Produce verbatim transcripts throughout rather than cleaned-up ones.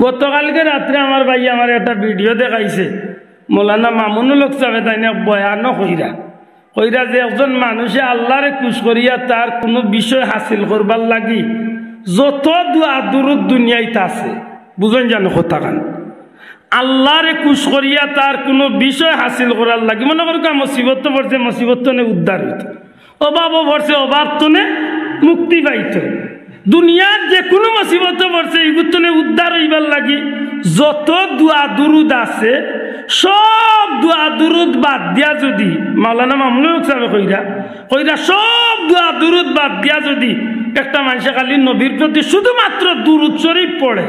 গতকালকে রাত্রে আমার ভাইয়ে আমারে একটা ভিডিও দেখাইছে, মৌলানা মামুনুল হক সাবে তাইন এক বয়ানও কইরা, কইরা যে একজন মানুষে আল্লারে খুশ করিয়া তার কুনু বিষয় হাসিল করবার লাগি যত দোয়া দুরুদ দুনিয়াইত আছে, বুঝইন জানো কথাখান, আল্লারে খুশ করিয়া তার কুনু বিষয় হাসিল করার লাগি, মনে করো মুসিবত পড়ছে, মুসিবত তনে উদ্ধার অইতো, অভাবও পড়ছে, অভাব তনে মুক্তি পাইতো, দুনিয়ার যে কুনু মুসিবত পড়ছে, ইগুর তনে উদ্ধার অইবার লাগি যত দোয়া দুরুদ আছে, সব দোয়া দুরুদ বাদ দিয়া যুদি, মাওলানা মামুনুল হক সাবে কইরা, কইরা সব দোয়া দুরুদ বাদ দিয়া যুদি একটা মানষে খালি নবীর প্রতি শুধুমাত্র দুরুদ শরীফ পড়ে,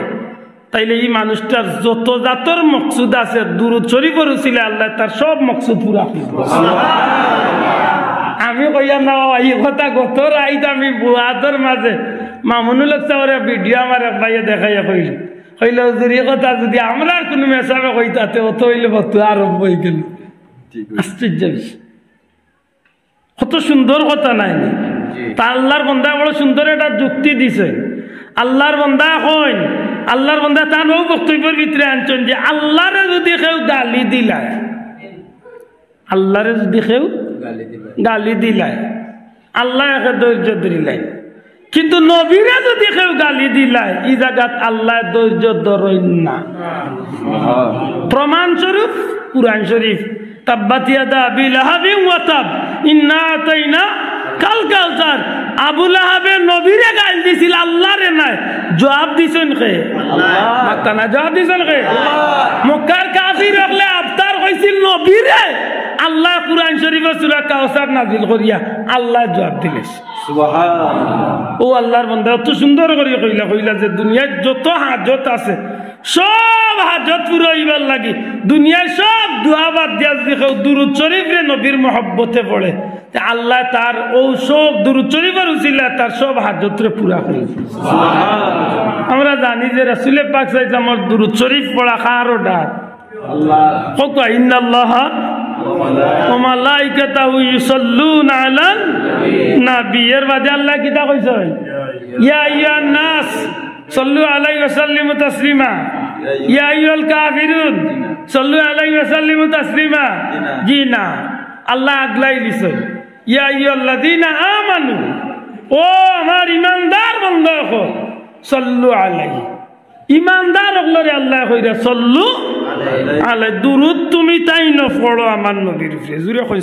তাইলে ই মানুষটার যত জাতর মকসুদ আছে, দুরুদ শরীফর উসিলায় আল্লায় তার সব মকসুদ পুরা করিবো। আমি কইয়ার না বাবা, ই কথা গত রাইত আমি বুয়াদর মাঝে মামুনুল হক সাবর ভিডিও আমার এক ভাইয়ে দেখাইয়া কইল, কইল, "হুজুর, ই কথা যুদি আমরার কুনু মেসাবে কইতা, তে অত অইলে বতু আরম্ভ অইগেল।" আশ্চর্য বিষয়। কত সুন্দর কথা নায় নি? তা আল্লার বন্দায় বড় সুন্দর একটা যুক্তি দিছে। আল্লার বন্দায় কইন, আল্লার বন্দায় তান অউ বক্তব্যর ভিতরে আনছইন যে আল্লারে যুদি কেউ গালি দিলায়, আল্লারে যুদি কেউ গালি দিলায়, আল্লায় একে ধৈর্য ধরিলাইন। কিন্তু নবীরে যুদি কেউ গালি দিলায়, ই জাগাত আল্লায় ধৈর্য ধরইন না। প্রমাণ স্বরূপ কুরআন শরীফ, "তাব্বাত ইয়াদা আবি লাহাবিন ওয়া তাব, ইন্না আতাইনা কাল কাউসার।" আবু লাহাবে নবীরে গাইল দিছিল, আল্লারে নায়। জুয়াব দিছইন কে? মাত্তা না, জুয়াব দিছইন কে? মক্কার কাফির অকলে আবতার কইছিল নবীরে, আল্লায় কুরআন শরীফো সূরা কাউসার নাজিল করিয়া আল্লায় জুয়াব দিলাইছে। সুবহানাল্লাহ। অউ আল্লার বন্দা অত সুন্দর করি কইলা, কইলা যে দুনিয়ার যত হাজত আছে, সব হাজত পুরা অইবার লাগি দুনিয়ার সব দোয়া বাদ দিয়া যুদি কেউ দুরুদ শরীফরে নবীর মহব্বতে পড়ে, তে আল্লায় তার অউ সব দুরুদ শরীফর উসিলায় তার সব হাজতরে পুরা করি। আমরা জানি যে রাসূলে পাক সাল্লাল্লাহু আলাইহি ওয়াসাল্লামর দুরুদ শরীফ পড়া কার অর্ডার? আল্লাহ। কউক্কা, ইন্নাল্লাহা ওয়া মালাইকাতাহু ইউসাল্লুনা আলান নাবী। এর বাদে আল্লায় কিতা কইছইন? ইয়া আইয়ুহান নাস সাল্লু আলাইহি ওয়া সাল্লিমু তাসলিমা। ইয়া আইয়ুহাল কাফিরুন সাল্লু আলাইহি ওয়া সাল্লিমু তাসলিমা। জি না, আল্লায় আগলাই দিছইন। ইয়া আইয়ুহাল্লাযীনা আমানু, ও আমার ইমানদার বন্দা অকল, সাল্লু আলাইহি। ইমানদার অকলরে আল্লায় কইরা সাল্লু আলাইহি, দুরুদ তুমি তাইন পড়ো আমার নবীর উপরে। জুরে কইন,